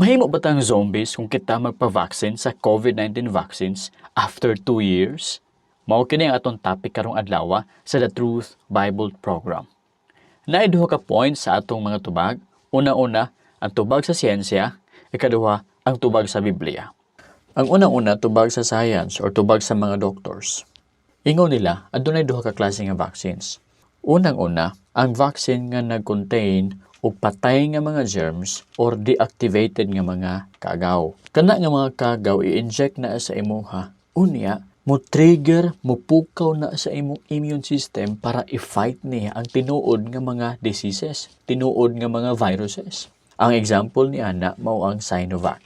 Mahimo ba tang zombies kung kita magpa-vaccine sa COVID-19 vaccines after 2 years? Mao kini ang atong topic karong adlaw sa The Truth Bible Program. Naay duha ka points sa atong mga tubag. Una-una, ang tubag sa siyensya. Ikaduha, ang tubag sa Biblia. Ang una-una, tubag sa science or tubag sa mga doctors. Ingon nila, adunay duha ka klase nga vaccines. Unang-una, ang vaccine nga nag-contain og patay nga mga germs or deactivated nga mga kagaw. Kana nga mga kagaw i-inject na sa imuha. Unya, mo trigger, mo pukaw na sa imong immune system para i-fight niya ang tinuod nga mga diseases, tinuod nga mga viruses. Ang example ni ana mao ang Sinovac.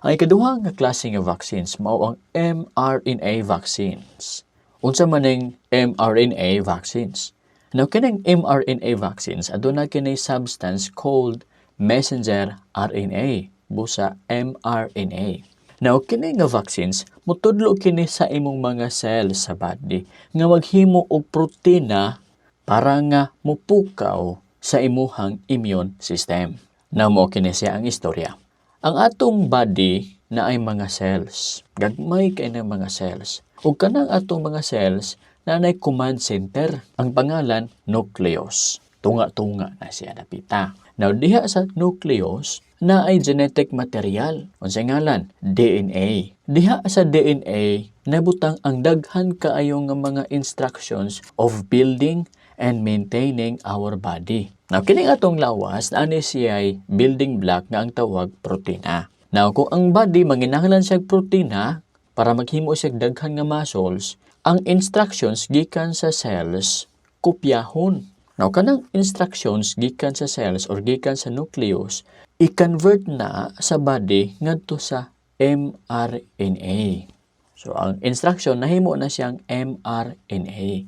Ang ikaduha nga klase nga vaccines mao ang mRNA vaccines. Unsa man ning mRNA vaccines? Now, kining mRNA vaccines, aduna kini substance called messenger RNA, busa mRNA. Now, kini nga vaccines, mutudlo kini sa imong mga cells sa body nga maghimo og protina para nga mupukaw sa imuhang immune system. Now, mao kini siya ang istorya. Ang atong body naay mga cells. Gagmay kay ng mga cells. Ug kanang atong mga cells naay command center. Ang pangalan, nucleus. Tunga-tunga na siya dapita. Now, diha sa nucleus, naay genetic material. Unsay ngalan? DNA. Diha sa DNA, nabutang ang daghan kaayo nga mga instructions of building and maintaining our body. Now, kining atong lawas, naani siya building block nga ang tawag protina. Now, kung ang body manginahanglan siya protina para maghimo siya daghan nga muscles, ang instructions gikan sa cells kopyahon. Now, kanang instructions gikan sa cells or gikan sa nucleus, i-convert na sa body ngadto sa mRNA. So, ang instruction, nahimo na siyang mRNA.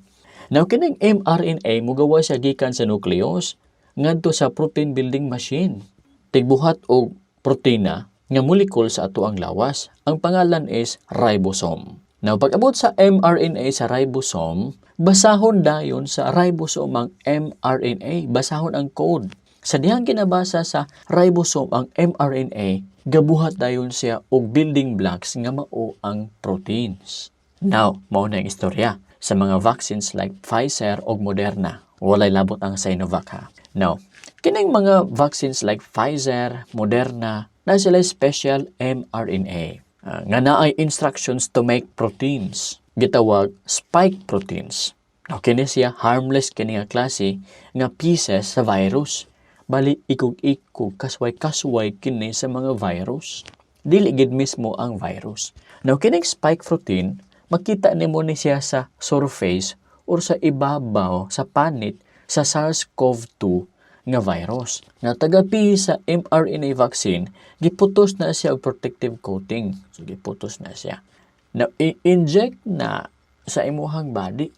Now, kining mRNA, mugawa siya gikan sa nucleus ngadto sa protein building machine. Tigbuhat og protina nga molecule sa ato ang lawas. Ang pangalan is ribosome. Now, pag-abot sa mRNA sa ribosome, basahon dayon sa ribosome ang mRNA, basahon ang code. Sa dihang ginabasa sa ribosome ang mRNA, gabuhat dayon siya og building blocks nga mao ang proteins. Now, mao na ang istorya sa mga vaccines like Pfizer og Moderna. Walay labot ang Sinovac ha. Now, kining mga vaccines like Pfizer, Moderna, na sila special mRNA nga naay instructions to make proteins. Gitawag spike proteins. Now, kini siya harmless kini nga klase nga pieces sa virus. Bali ikog-ikog, kasway-kasway kini sa mga virus. Dili gid mismo ang virus. Now, kining spike protein, makita nimo ni siya sa surface or sa ibabaw sa panit sa SARS-CoV-2 nga virus. Nga tagapi sa mRNA vaccine, giputos na siya og protective coating. So giputos na siya. Now, i-inject na sa imuhang body.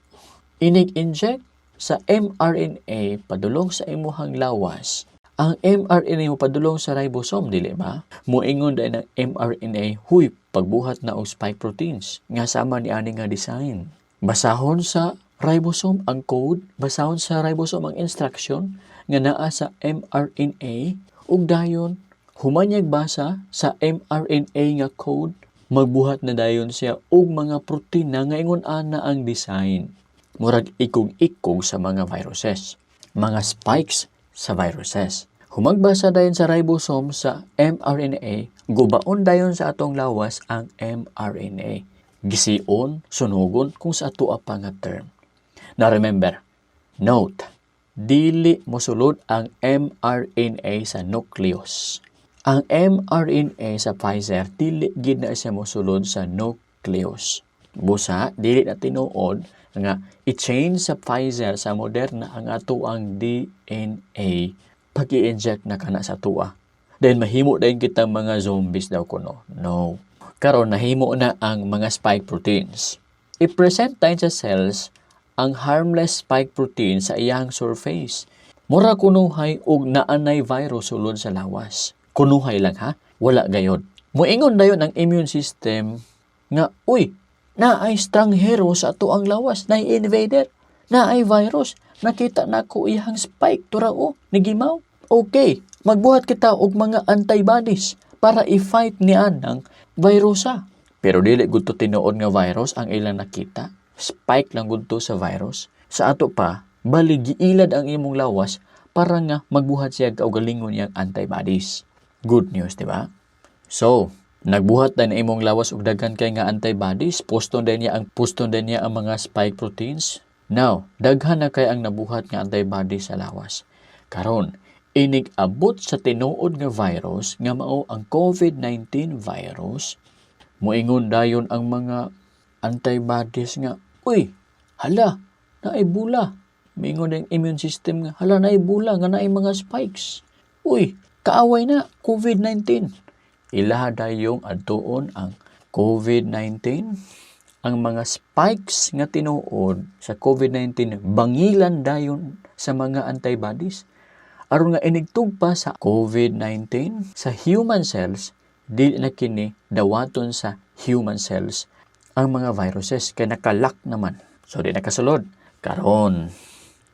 Inig-inject sa mRNA padulong sa imuhang lawas. Ang mRNA mo padulong sa ribosome, dili ba? Moingon dayon ang mRNA, "Huy, pagbuhat na og spike proteins nga sama ni ani nga design." Basahon sa ribosome ang code, basahon sa ribosome ang instruction nga naa sa mRNA ug dayon human niyag basa sa mRNA nga code, magbuhat na dayon siya og mga protina nga ingon ana ang design. Murag ikog-ikog sa mga viruses, mga spikes sa viruses. Humagbasa dayon sa ribosome sa mRNA, gubaon dayon sa atong lawas ang mRNA. Gision, sunugon kung sa ato pa nga term. Now remember, note, dili mosulod ang mRNA sa nucleus. Ang mRNA sa Pfizer, dili gid na siya mosulod sa nucleus. Busa, dili na tinuod nga i-change sa Pfizer, sa Moderna ang ato ang DNA pag i-inject na kana sa atoa. Then mahimo dayon kitang mga zombies daw kuno. No. Karon nahimo na ang mga spike proteins. I-present tayo sa cells ang harmless spike protein sa iyang surface. Mura kunuhay og naanay virus sulod sa lawas. Kunuhay lang ha, wala gayod. Moingon dayon ang immune system nga, "Uy, naay stranghero sa ato ang lawas, naay invader, naay virus, nakita na ko iyang spike, tura o, nigimaw." Okay, Magbuhat kita og mga antibodies para i-fight niya ng virusa. Pero dili gud to tinuod nga virus ang ilang nakita. Spike lang gud to sa virus. Sa ato pa, bali giilad ang imong lawas para nga magbuhat siya kaugalingon niyang antibodies. Good news, di ba? So, nagbuhat na imong lawas og daghan kay nga antibodies, puston din niya ang mga spike proteins. Now, daghan na kay ang nabuhat nga antibodies sa lawas. Karon, inig abot sa tinuod nga virus nga mao ang COVID-19 virus, moingon dayon ang mga antibodies nga, "Uy, hala, naay bula." Moingon ang immune system nga, "Hala, naay bula nga naay mga spikes. Uy, kaaway na, COVID-19." Ilaha dayong adtuon ang COVID-19, ang mga spikes nga tinuod sa COVID-19, bangilan dayon sa mga antibodies aron nga inigtugpa sa COVID-19 sa human cells, dili na kini dawaton sa human cells ang mga viruses kay naka-lock naman. So di nakasulod. Karon,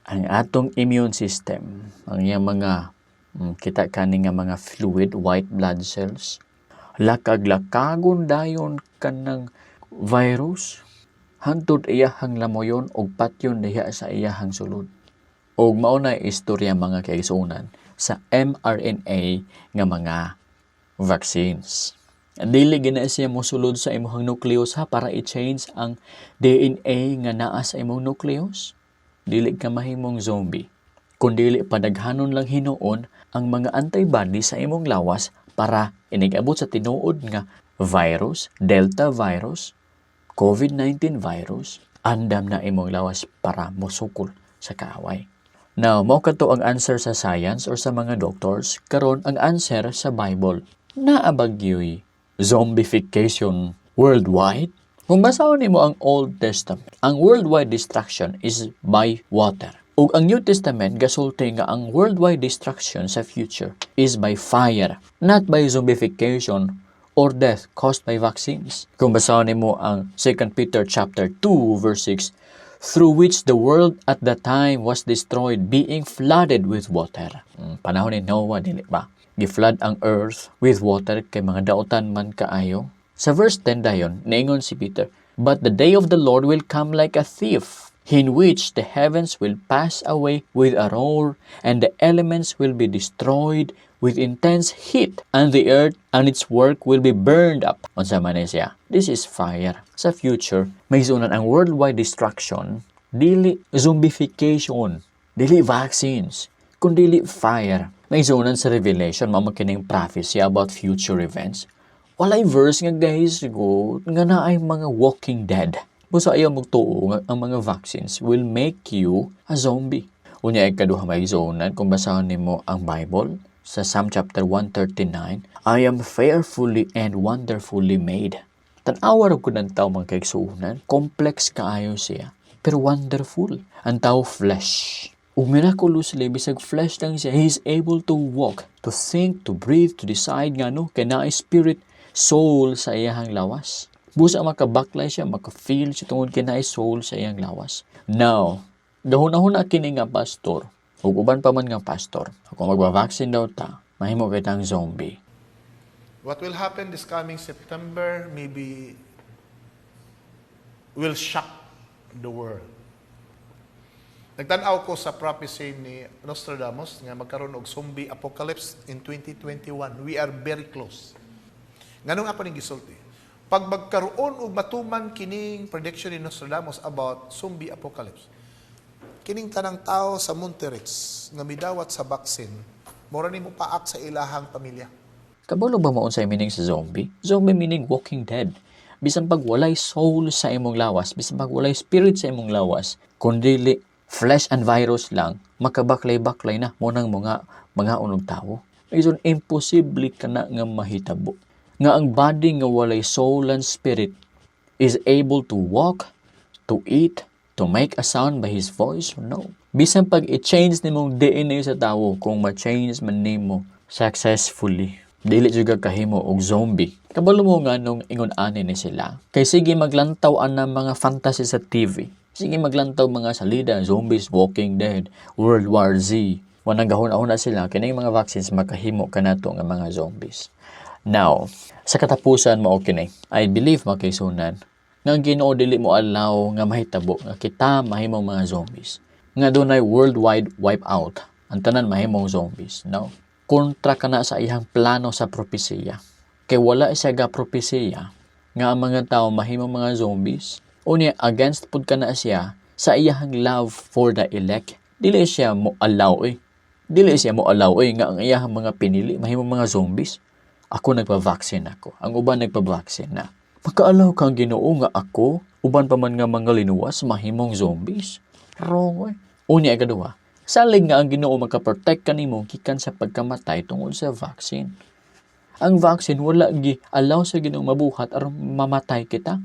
ang atong immune system, ang iyang mga kita kani nga mga fluid, white blood cells, lakag-lakagon dayon kanang virus hantod iyahang lamoyon og patyon diha sa iyahang sulod. Og mao na istorya, mga kaigsuonan, sa mRNA nga mga vaccines. Dili gina siya mosulod sa imong nucleus ha para i-change ang DNA nga naa sa imong nucleus. Dili ka mahimong zombie. Kung dili padaghanon lang hinuon ang mga antibody sa imong lawas para inig-abot sa tinuod nga virus, Delta virus, COVID-19 virus, andam na imong lawas para mosukol sa kaaway. Now, mao kato ang answer sa science or sa mga doctors. Karon, ang answer sa Bible. Naa ba gyuy zombification worldwide? Kung basahon nimo ang Old Testament, ang worldwide destruction is by water. Ug ang New Testament gasulti nga ang worldwide destruction sa future is by fire, not by zombification or death caused by vaccines. Kung basahon nimo ang 2 Peter chapter 2 verse 6, "through which the world at the time was destroyed, being flooded with water." Panahon ni Noah, dili ba? Gi-flood ang earth with water kay mga dautan man kaayo. Sa verse 10 dayon, niingon si Peter, "But the day of the Lord will come like a thief, in which the heavens will pass away with a roar, and the elements will be destroyed with intense heat, and the earth and its work will be burned up." Unsa man ni siya? This is fire. Sa future, may sunan ang worldwide destruction, dili zombification, dili vaccines, kundi fire. May sunan sa Revelation, mao kining prophecy about future events. Walay verse nga guys go nga naay mga walking dead. Busa ayaw magtuo nga ang mga vaccines will make you a zombie. Unya, ikaduha, may zonan, kung basahon nimo ang Bible sa Psalm chapter 139, "I am fearfully and wonderfully made." Tan-awa ra gud ang tao, mga kaigsuonan, complex kaayo siya, pero wonderful. Ang tao flesh. Ug miraculously, bisag flesh lang siya, he is able to walk, to think, to breathe, to decide nga no, kay naay spirit, soul sa iyahang lawas. Busa makabaklay siya, maka-feel siya tungod kay naay soul sa iyang lawas. Now, gahuna-huna kini nga pastor, ug uban pa man nga pastor, kung magba-vaccine daw ta, mahimo kay tang zombie. What will happen this coming September maybe will shock the world. Nagtan-aw ko sa prophecy ni Nostradamus nga magkaroon og zombie apocalypse in 2021. We are very close. Nganong ako ning gisulti? Pag magkaroon og matuman kining prediction ni Nostradamus about zombie apocalypse, kining tanang tao sa Monterrey nga midawat sa vaccine, mura ni mo paak sa ilahang pamilya. Kabalo ba mo unsay meaning sa zombie? Zombie meaning walking dead. Bisan pag walay soul sa imong lawas, bisan pag walay spirit sa imong lawas, kundi flesh and virus lang, makabaklay-baklay na mo nang mga unog tao. Reason, imposible kana nga mahitabo. Nga ang body nga walay soul and spirit is able to walk, to eat, to make a sound by his voice? No. Bisan pag i-change nimong DNA sa tawo, kung ma-change man nimo successfully, dili jud ka kahimo og zombie. Kabalo mo nga nung ingon ani ni sila? Kay sige maglantaw ang mga fantasy sa TV. Sige maglantaw mga salida, zombies, Walking Dead, World War Z. Mao nang gahuna-huna sila kining mga vaccines makahimo kanato nga mga zombies. Now, sa katapusan, mao kini. I believe, mga kaigsuonan, nga ang Ginoo dili mo allow nga mahitabo nga kita mahimong mga zombies. Nga dunay worldwide wipeout. Ang tanan mahimong zombies. No? Kontra kana sa iyang plano sa propesiya. Kay wala siya ga propesiya nga ang mga tao mahimong mga zombies. Unya, against pud kana siya sa iyang love for the elect. Dili siya mo allow eh. Dili siya mo allow eh nga ang iyang mga pinili mahimong mga zombies. Ako, nagpa-vaccine ako. Ang uban nagpa-vaccine na. Maka-allow kang Ginoo nga ako, uban pa man nga mga linuwas, mahimong zombies? Wrong eh. Unya, ikaduha, salig nga ang Ginoo maka-protect kanimo gikan sa pagkamatay tungod sa vaccine. Ang vaccine wala gi allow sa Ginoo mabuhat aron mamatay kita.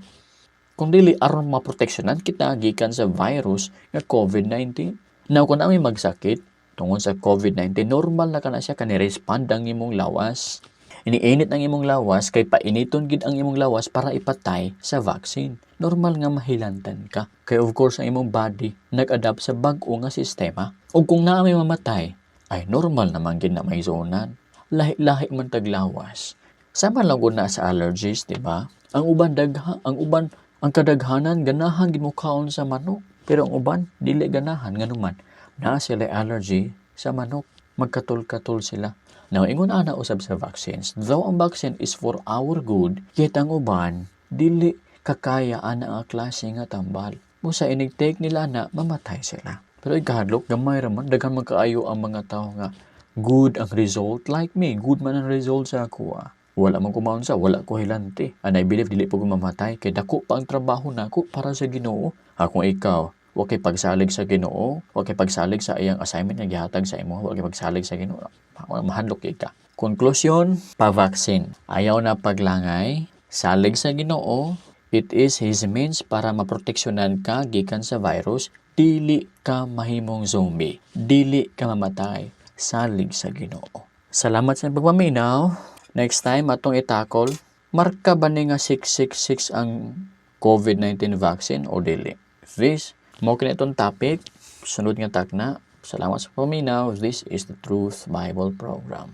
Kung dili aron maproteksyonan kita gikan sa virus nga COVID-19. Now, kung naa may magsakit tungod sa COVID-19, normal na kana siya, kani respond ang imong lawas. Iniinit ang imong lawas kay painiton gid ang imong lawas para ipatay sa vaccine. Normal nga mahilantan ka. Kay of course ang imong body nag-adapt sa bag-o nga sistema. Ug kung naa may mamatay, ay normal naman gid na may zonan. Lahi-lahi man taglawas. Sama lang gud na sa allergies, di ba? Ang uban dagha, ang uban ang kadaghanan ganahan gid mo kaon sa manok. Pero ang uban dili ganahan, nganuman naa sila allergy sa manok. Magkatol-katol sila. Now, ingon ana usab sa vaccines. Though ang vaccine is for our good, yet ang uban dili kakaya ana nga klase nga tambal. Busa inig take nila na, mamatay sila. Pero ikahadlok, gamay raman, daghan man kaayo ang mga tao nga good ang result, like me, good man ang result sa ako. Ah. Wala man kumaon sa, wala ko hilanti. And I believe dili po ko mamatay kay dako pa ang trabaho nako para sa Ginoo. Kung ikaw, wa kay pagsalig sa Ginoo, wa kay pagsalig sa iyang assignment nga gihatag sa imo, wa kay pagsalig sa Ginoo, mahadlok kay ka. Conclusion, pa-vaccine. Ayaw na paglangay, salig sa Ginoo, it is His means para maproteksyonan ka gikan sa virus, dili ka mahimong zombie, dili ka mamatay, salig sa Ginoo. Salamat sa pagpaminaw. Next time atong i-tackle, marka ba ni nga 666 ang COVID-19 vaccine o dili? This, mao kini itong topic, sunod nga takna. Salamat sa paminaw. This is the Truth Bible Program.